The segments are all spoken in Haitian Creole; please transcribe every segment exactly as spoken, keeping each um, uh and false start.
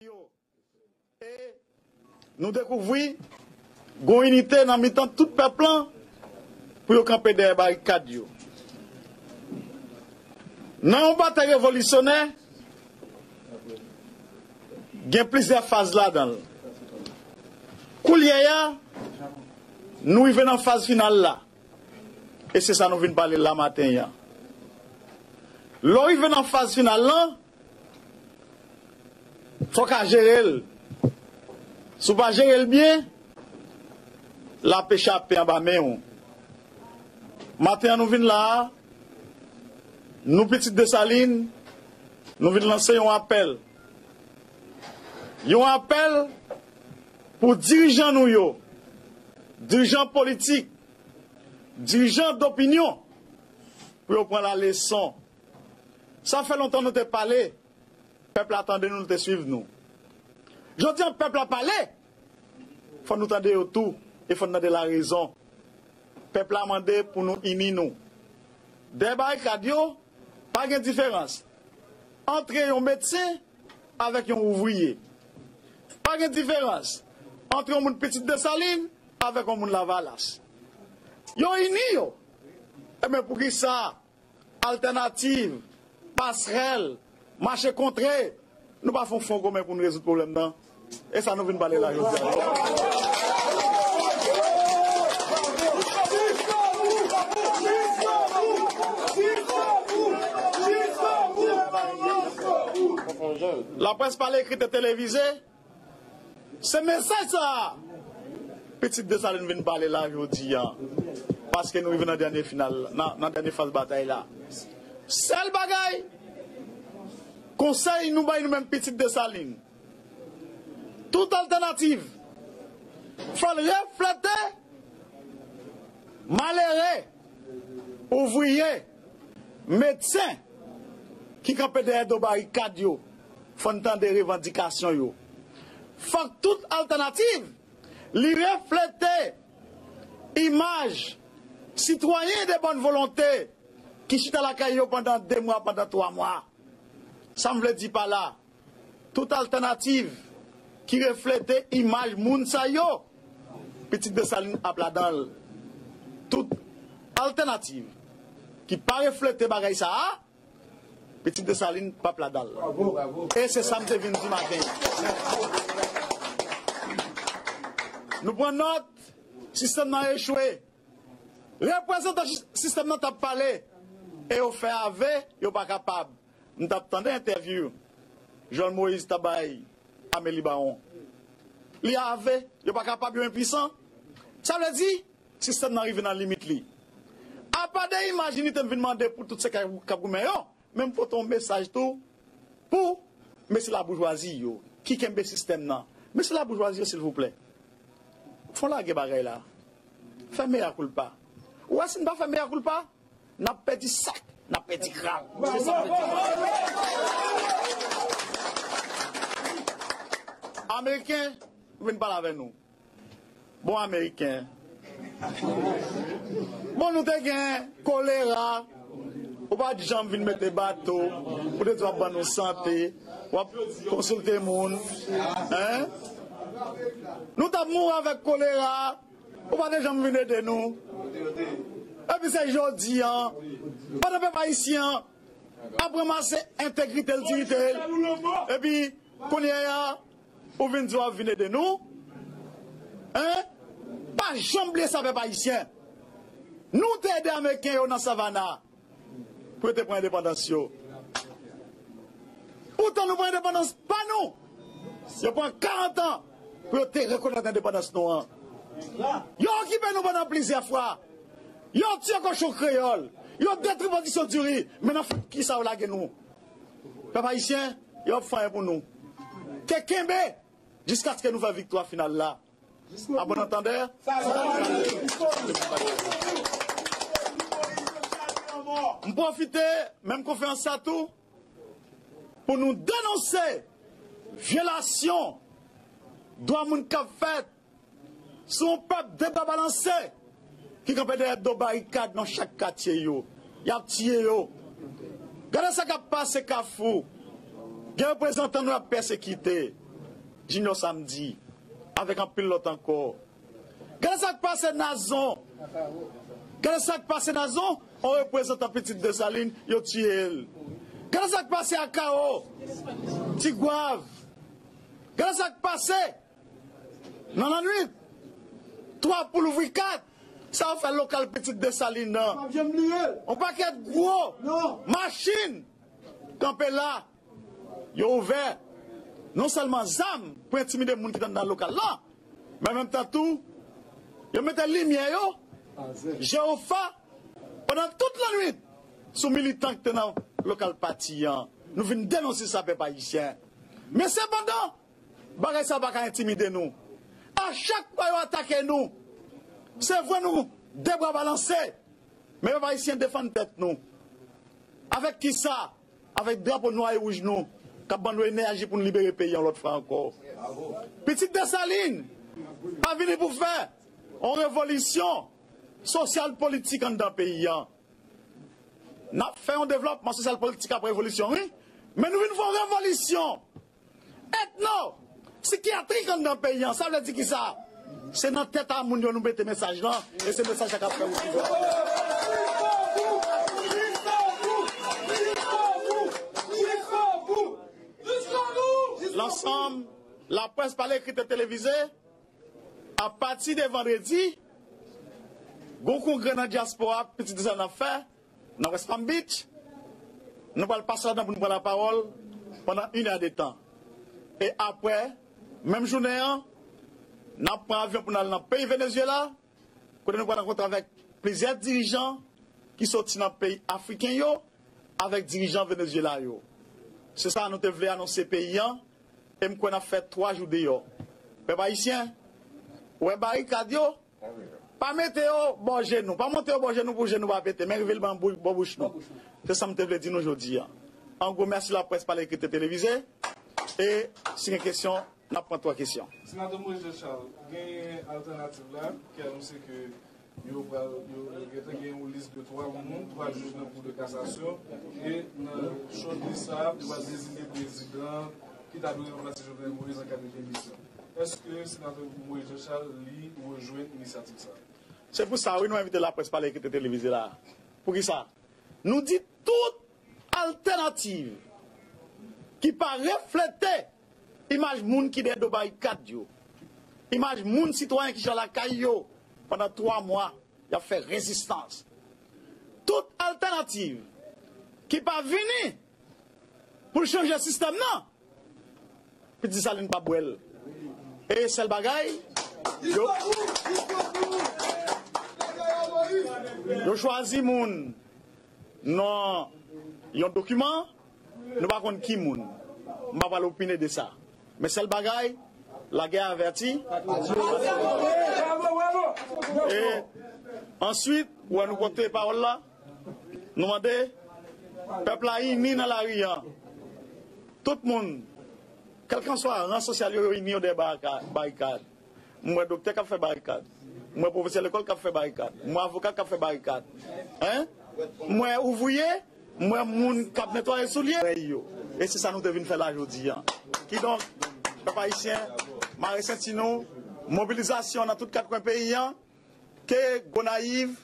yo. E nou dekouvri gon inite nan mitan tout pèp lan pou yo kanpe dèyè barikad yo. Nan yon batay revolisyonè, gen plizyè faz ladan l. Koulye a, nou rive nan faz final la. E se sa nou vin pale la maten an. Lè w rive nan faz final lan, fò w ka jere l. Si w pa jere l byen, l ap chape anba men w. Maten an nou vin la a, nou pitit Desalin, nou vin lanse yon apèl. Yon apèl pou dirijan nou yo, dirijan politik, dirijan dopinyon, pou yo pran la leson. Sa fè lontan nou te pale, pèp la tande nou, l te swiv nou. Jodi an, pèp la pale, fò nou tande yo tou, e fò n tande larezon. Pèp la mande pou nou ini nou. Dèyè barikad yo, pa gen diferans antre yon medsen avèk yon ouvriye. Pa gen diferans antre yon moun pitit Desalin avèk yon moun Lavalas. Yo ini yo. Ebyen, poukisa Altènativ, Pasrèl, Mache Kontre, nou pa fè yon fon komen pou n rezoud pwoblèm nan? E sa nou vin pale la jodi a. Laprès pale, ekri, televize, se mesaj sa a pitit Desalin vin pale la jodi a. Paske nou rive nan dènye final, nan, nan dènye faz batay la. Sèl bagay, konsèy nou bay nou menm pitit Desalin, tout altènativ, fò l reflete malere, ouvriye, medsen ki kanpe dèyè do barikad yo. Fò n tande revandikasyon yo. Fòk tout altènativ li reflete imaj sitwayen de bòn volonte ki chita lakay yo pandan de mwa, pandan twa mwa. Sa m vle di pa la, tout altènativ ki reflete imaj moun sa yo, pitit Desalin ap ladan l. Tout altènativ ki pa reflete bagay sa a, pitit Desalin p ap ladan l. E se sa m te vin di maten. Nou pran nòt, sistèm nan echwe. Reprezantan sis-, sistèm nan t ap pale, e yo fè ave, yo pa kapab. M t ap tande entèvyou Jovenel Moïse t ap bay Amélie Baron. Li ave, yo pa kapab, yo enpwisan. Sa vle di, sistèm nan rive nan limit li. Apa de imaj inite m vin mande pou tout se k ap goumen yo, men m pote yon mesaj tou pou mesye laboujwazi yo ki kenbe sistèm nan. Mesye laboujwazi yo, silvouplè, fò n lage bagay la. Fè mea culpa. Ou wè, si n pa fè mea culpa, n ap pèdi sak, n ap pèdi krab. Se sa m vle di. Ameriken, vin pale avè nou. Bon, Ameriken. Bon, nou te gen kolera. Ou pa t janm vin mete bato. Ou te di w ap ban nou sante. W ap konsilte moun. Hein? Nou t ap mouri avèk kolera. Ou pa te janm vin ede nou. Epi se jodi an, pandan pèp ayisyen an ap ranmase entegrite l, diyite l, epi kounye a, ou vin di w ap vin ede nou? Hein? Pa janm bliye sa, pèp ayisyen. Nou te ede Ameriken yo nan Savannah pou yo te pran endepandans yo. Poutan nou pran endepandans pa nou. Yo pran karant an pou yo te rekonèt endepandans nou an. Yo okipe nou pandan plizyè fwa. Yo tiye kochon kreyòl. Yo detwi pwodiksyon diri. Men nan fèt, kisa yo lage nou? Pèp ayisyen, yo ap fè anyen pou nou. Ke kenbe jiskaske nou fè viktwa final la. A bon antandè. M pwofite menm konferans sa tou pou nou denonse vyolasyon dwa moun k ap fèt sou yon pèp de bra balanse ki kanpe dèyè do barikad nan chak katye yo. Y ap tiye yo. Gade sa k ap pase Kafou. Gen reprezantan nou y ap pèsekite. Junior Samedi, avèk anpil lòt ankò. Gade sa k pase Nazon. Gade sa k pase Nazon, yon reprezantan Pitit Desalin, yo tiye l. Gade sa k pase Akao, Tigwav. Gade sa k pase nan lannwit. Twa pou louvri kat. Sa yo fè lokal Pitit Desalin nan. Yon pakèt gwo machin kanpe la. Yo ouvè non sèlman zam pou entimide moun ki t anndan lokal la, men an menm tan tou, yo mete limyè yo, jewofa, pandan tout lannwit, sou militan ki te nan lokal pati an. Nou vin denonse sa, pèp ayisyen. Men sepandan, bagay sa pa ka entimide nou. A chak fwa yo atake nou, se vre nou de bra balanse, men pèp ayisyen defann tèt nou. Avèk kisa? Avèk drapo nwa e wouj nou, k ap ban nou enèji pou n libere peyi an lòt fwa ankò. Pitit Desalin pa vini pou fè yon revolisyon sosyal politik anndan peyi an. N ap fè yon devlòpman sosyal politik ap revolisyon, wi. Men nou vin fè yon revolisyon etno, sikyatrik anndan peyi an. Sa vle di kisa? Se nan tèt a moun yo nou mete mesaj lan, e se mesaj la k ap fè wout li. Lansanm laprès, pa lekri, te televize, apati de vandredi, gon kongrè nan dyaspora Pitit Desalin ap fè nan West Palm Beach. Nou pral pase ladan pou nou pran lapawòl pandan inè de tan. E apre, menm jounen an, n ap pran avyon pou n al nan peyi Venezyela, kote nou pral rankontre avèk plizyè dirijan ki soti nan peyi afriken yo, avèk dirijan Venezyela yo. Se sa nou te vle anonse peyi an, e m kwè n ap fè twa jou deyò. Pèp ayisyen, ou wè barikad yo, pa mete yo bò je nou, pa monte yo bò je nou pou je nou pa pete, men rive l ban bou-, bò bouch nou. Se sa m te vle di nou jodi a. An gwo, mèsi laprès, pa lekri, te televize. E si gen kesyon, n ap pran twa kesyon. Senatè Moïse Jean Charles, genyen Altènativ la ki anonse ke yo pral, yo, yo gentan gen yon lis de twa moun, twa jij nan Kou de Kasasyon, e nan short list sa a, yo pral deziye prezidan ki ta dwe ranplase Jovenel Moïse an ka de demisyon. Èske Senatè Moïse Jean Charles, li, rejwenn inisyativ sa a? Se pou sa, wi, nou envite laprès pale ki te televize la. Poukisa? Nou di tout altènativ ki pa reflete imaj moun ki dèyè do barikad yo, imaj moun, sitwayen ki chita lakay yo pandan twa mwa, y ap fè rezistans. Tout altènativ ki pa vini pou l chanje sistèm nan, Pitit Desalin pa bwè l. E sèl bagay, yo, yo chwazi moun nan yon dokiman, nou pa konn ki moun. M pa pral opine de sa. Men sèl bagay, lagè avèti. E answit, ou wè nou pote pawòl la, nou mande pèp la ini nan lari an. Tout moun, kèlkanswa ran sosyal yo, yo ini yo dèyè barika-, barikad. M wè doktè k ap fè barikad. M wè pwofesè lekòl k ap fè barikad. M wè avoka k ap fè barikad. Hein? M wè ouvriye, m wè moun k ap netwaye soulye yo. E se sa nou te vin fè la jodi a. Kidonk, pèp ayisyen, mare senti nou, mobilizasyon nan tout kat kwen peyi an, ke Gonayiv,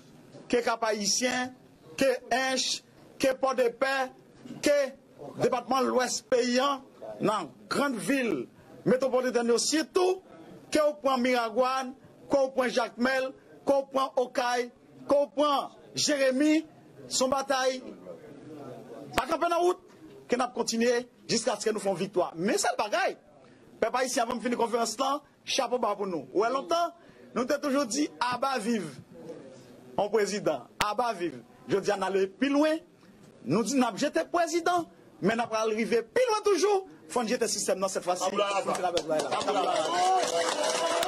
ke Kap Ayisyen, ke Ench, ke Pòdepè, ke depatman Lwès peyi an, nan grann vil metwopolitèn yo sitou, ke w pran Miragwàn, ke w pran Jakmèl, ke w pran Okay, ke w pran Jeremi, se yon batay pa kanpe nan wout, ke n ap kontinye jiskaske nou fè yon viktwa. Men sèl bagay, pèp ayisyen, avan m fini konferans lan, chapo ba pou nou. Ou wè, lontan, nou te toujou di aba viv yon prezidan, aba viv. Jodi a, n ale pi lwen, nou di n ap jete prezidan, men n ap al rive pi lwen toujou. Fò n jete sistèm nan sèt fwa si. Fò n kite laprès bay la.